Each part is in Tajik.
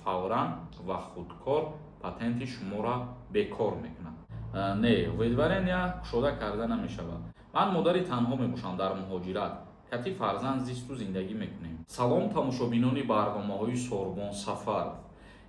фавран ва худкор патенти шуморо бекор мекунад. Не, выдворения кушода карда намешавад. Ман модари танҳо мебошам, дар муҳоҷират кати фарзанд зисту зиндагӣ мекунем. Салом, тамошобинони барномаҳои Сорбон Сафаров.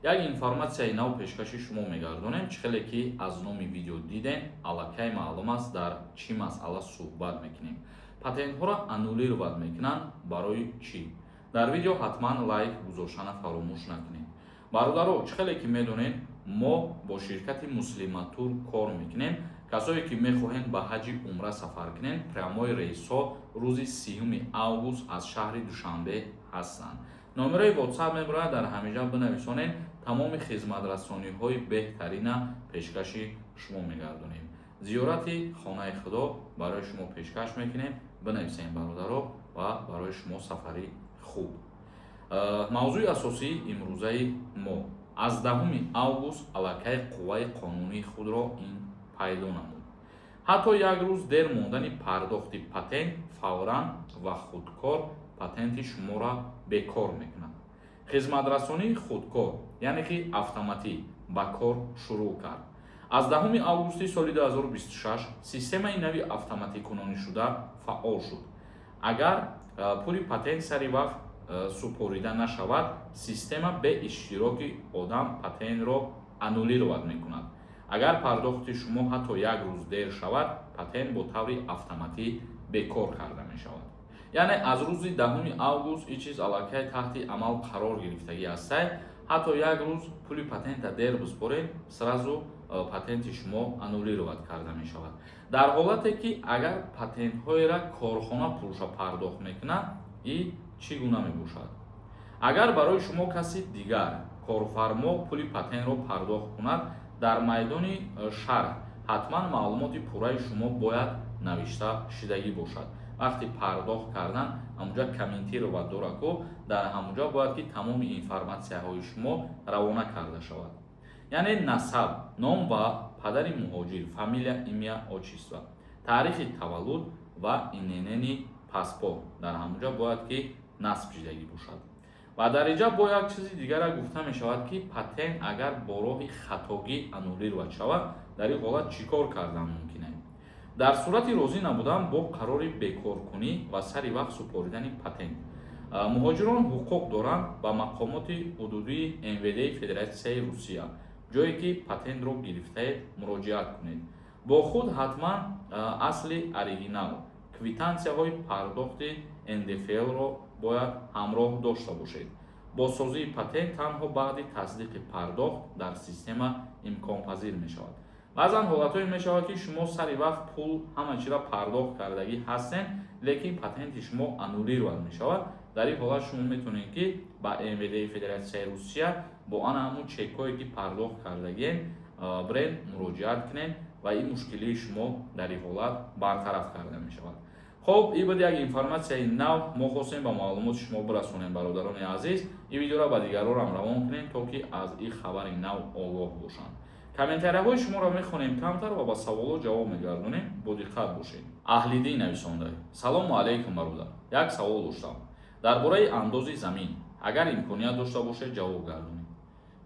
Як информатсияи нав пешкаши шумо мегардонем. Чӣ хеле ки аз номи видео дидем, аллакай маълум аст, дар чӣ масъала суҳбат мекунем. Патентҳоро аннулировать мекунанд, барои чӣ? Дар видео ҳатман лайк гузоштана фаромӯш накунед. Бародаро, чӣ хеле ки медонед, мо бо ширкати Муслиматур кор мекунем. Касое ки мехоҳед ба ҳаҷи умра сафар кунед, прямой рейсҳо рӯзи 30 август аз шаҳри Душанбе ҳастанд. Номерои WhatsApp мебарояд, дар ҳамиҷа бинависонед. Тамоми хизматрасониҳои беҳтарина пешкаши шумо мегардонем. Зиёрати хонаи Худо барои шумо пешкаш мекунем. Бинависем, бародаро, ва барои шумо сафари хуб. Мавзӯи асосии имрӯзаи мо: аз 10 август аллакай қувваи қонунии худро ин пайдо намуд. Ҳатто як рӯз дер мондани пардохти патент фавран ва худкор патенти шуморо бекор мекунад. Хизматрасонии худкор, яъне ки автоматӣ, ба кор шурӯъ кард. Аз 10 августи соли 2026 системаи нави автоматикунонишуда фаъол шуд. Агар пули патент сари вақт супорида нашавад, система бе иштироки одам патентро аннулировать мекунад. Агар пардохти шумо ҳатто як рӯз дер шавад, патент бо таври автоматӣ бекор карда мешавад. Яъне аз рӯзи 10 август ин чиз аллакай таҳти амал қарор гирифтагӣ ҳастай. Ҳатто як рӯз пули патента дер биспоред, сразу патенти шумо аннулировать карда мешавад. Дар ҳолате ки агар патентҳоеро корхона пулша пардохт мекунад, и чӣ гуна мебошад? Агар барои шумо каси дигар, корфармо, пули патентро пардохт кунад, дар майдони шарҳ ҳатман маълумоти пурраи шумо бояд навишта шидагӣ бошад. Вақти пардохт кардан ҳамуҷа комментировать дораку, дар ҳамуҷа бояд ки тамоми информатсияҳои шумо равона карда шавад, яъне насаб, ном ва падари муҳоҷир, фамилия, имя, отчество, таърихи таваллуд ва ИНН и паспорт дар ҳамуҷа бояд ки насб шидагӣ бошад. Ва дар инҷа бо як чизи дигара гуфта мешавад, ки патент агар бо роҳи хатогӣ аннулировать шавад, дар ин ҳолат чӣ кор кардан мумкин аст? Дар сурати розӣ набудан бо қарори бекоркунӣ ва сари вақт супоридани патент, муҳоҷирон ҳуқуқ доранд ба мақомоти ҳудудии МВД Федератсияи Русия, ҷое ки патентро гирифтаед, муроҷиат кунед. Бо худ ҳатман асли оригинал, квитансияҳои пардохти НДФЛ-ро бояд ҳамроҳ дошта бошед. Бозсозии патент танҳо баъди тасдиқи пардохт дар система имконпазир мешавад. Баъзан ҳолатҳое мешавад, ки шумо сари вақт пул, ҳама чизро пардохт кардагӣ ҳастен, лекин патенти шумо аннулировать мешавад. Дар ин ҳолат шумо метавонед, ки ба МВД Федератсияи Русия бо ана ҳамун чекҳое ки пардохт кардагиен бирен, муроҷиат кунед ва ин мушкилии шумо дар ин ҳолат бартараф карда мешавад. Хоб, ин буд як информатсияи нав, мо хостем ба маълумоти шумо бирасонем. Бародарони азиз, ин видеоро ба дигарорам равон кунем, то ки аз ин хабари нав огоҳ бошанд. Комментарияҳои шуморо мехонем камтар ва ба саволҳо ҷавоб мегардонем. Бодиққат бошед. Аҳлиддин нависонда: «Салому алайкум, бародар. Як савол доштам дар бораи андози замин. Агар имконият дошта бошед, ҷавоб гардонед».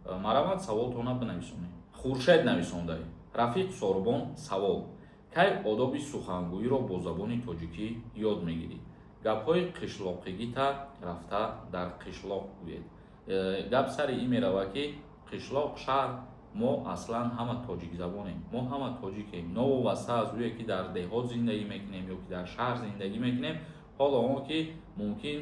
Марҳамат, саволтона бинависонед. Хуршед нависонда: «Рафиқ Сорбон, савол: кай одоби сухангӯиро бо забони тоҷикӣ ёд мегирӣ? Гапҳои қишлоқигита рафта дар қишлоқ гӯед». Гап сари ин меравад, ки қишлоқ, шаҳр, мо аслан ҳама тоҷикзабонем, мо ҳама тоҷикем, новобаста аз ӯе ки дар деҳот зиндагӣ мекунем ё ки дар шаҳр зиндагӣ мекунем. Ҳоло он ки мумкин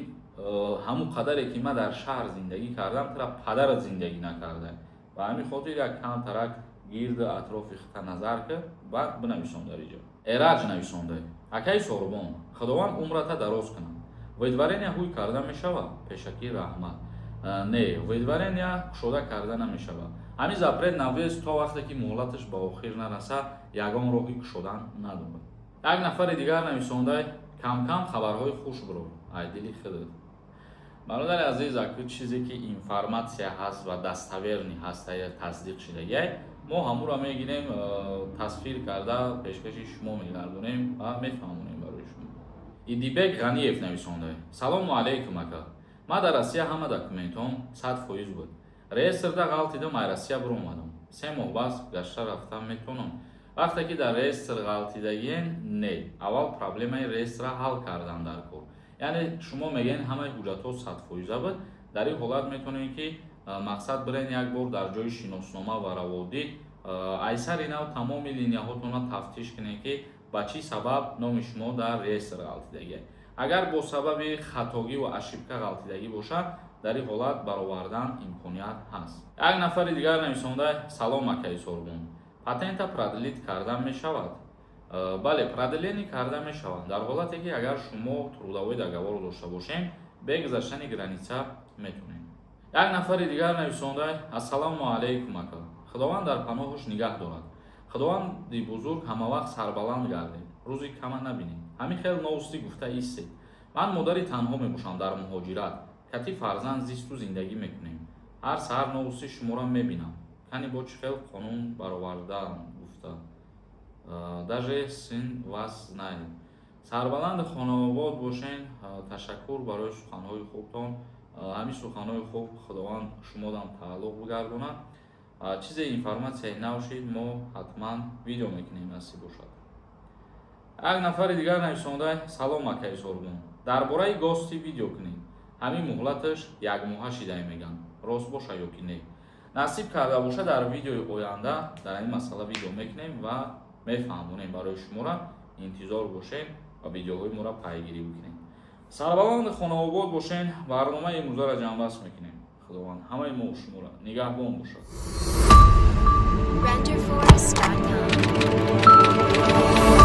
ҳамун қадаре ки ман дар шаҳр зиндагӣ кардам, тара падарат зиндагӣ накарда. Ба ҳамин хотир як камтарак гирду атрофи хита назар кар, баъд бинависон. Дар иҷо Эраҷ нависонда: «Акаи Сорбон, Худованд умрата дароз кунад. Выдворения ҳуй карда мешавад? Пешакӣ раҳмат». Не, выдворения кушода карда намешавад. Ҳамин запрет на въезд то вақте ки муҳлаташ ба охир нарасад, ягон роҳи кушодан надорад. Як нафари дигар нависонда: «Камкам хабарҳои хуш биро, ай дили худат». Бародари азиз, аку чизе ки информатсия ҳаст ва достоверный ҳаст, тасдиқ шидагиай, мо ҳамуро мегирем, тасвир карда пешкаши шумо мегардонем ва мефаҳмонем барои шумо. Идибек Ғаниев нависонда: «Салому алайкум, ака. Ман дар Россия ҳама документҳом 100% буд. Реестрда ғалтидам, ай Россия биромадам, 3 моҳ бас гашта рафтам метавонам? Вақте ки дар реестр ғалтидагиен, не, аввал проблемаи реестрра ҳал кардан дар кор. Яъне шумо мегӯед, ҳамаи ҳуҷҷатҳо 100% буд. Дар ин ҳолат метавонед, ки мақсад бирен, як бор дар ҷои шиноснома ва раводид айсари нав тамоми линияҳотонро тафтиш кунед, ки ба чӣ сабаб номи шумо дар реестр ғалтидагӣ. Агар бо сабаби хатогӣ ва ошибка ғалтидагӣ бошад, дар ин ҳолат баровардан имконият ҳаст. Як нафари дигар нависонда: «Салом, акаи Сорбон, патента продлить карда мешавад?» Бале, продление карда мешавад, дар ҳолате ки агар шумо трудовой договор дошта бошем, бе гузаштани граница метавонед. Як нафари дигар нависонда: «Ассалому алайкум, ака, Худованд дар паноҳаш нигаҳ дорад, Худованди бузург ҳамавақт сарбаланд гардед, рӯзи кама набинед, ҳамин хел новости гуфта истед. Ман модари танҳо мебошам, дар муҳоҷират кати фарзанд зисту зиндагӣ мекунем. Ҳар саҳар новости шуморо мебинам. Кани бо чӣ хел қонун баровардаам гуфта, даже сын вас знает. Сарбаланди хонаобод бошен. Ташаккур барои суханҳои хубтон. Ҳамин суханҳои хуб Худованд шумодам тааллуқ бигардонад. Чизе информатсияи нав шид, мо ҳатман видео мекунем, насиб бошад. Як нафари дигар нависонда: «Салом, акаи Сорбон, дар бораи гости видео кунед. Ҳамин муҳлаташ якмоҳа шидай мегӯянд, рост боша ё ки не?» Насиб карда боша, дар видеои оянда дар ин масъала видео мекунем ва мефаҳмонем барои шуморо. Интизор бошем ва видеоҳои моро пайгирӣ бикунем. Сарбаланди хонаобод бошен. Барномаи имрӯзаро ҷамъбаст мекунем. Худованд ҳамаи мо шуморо нигаҳбон бошад. Renderforest.com.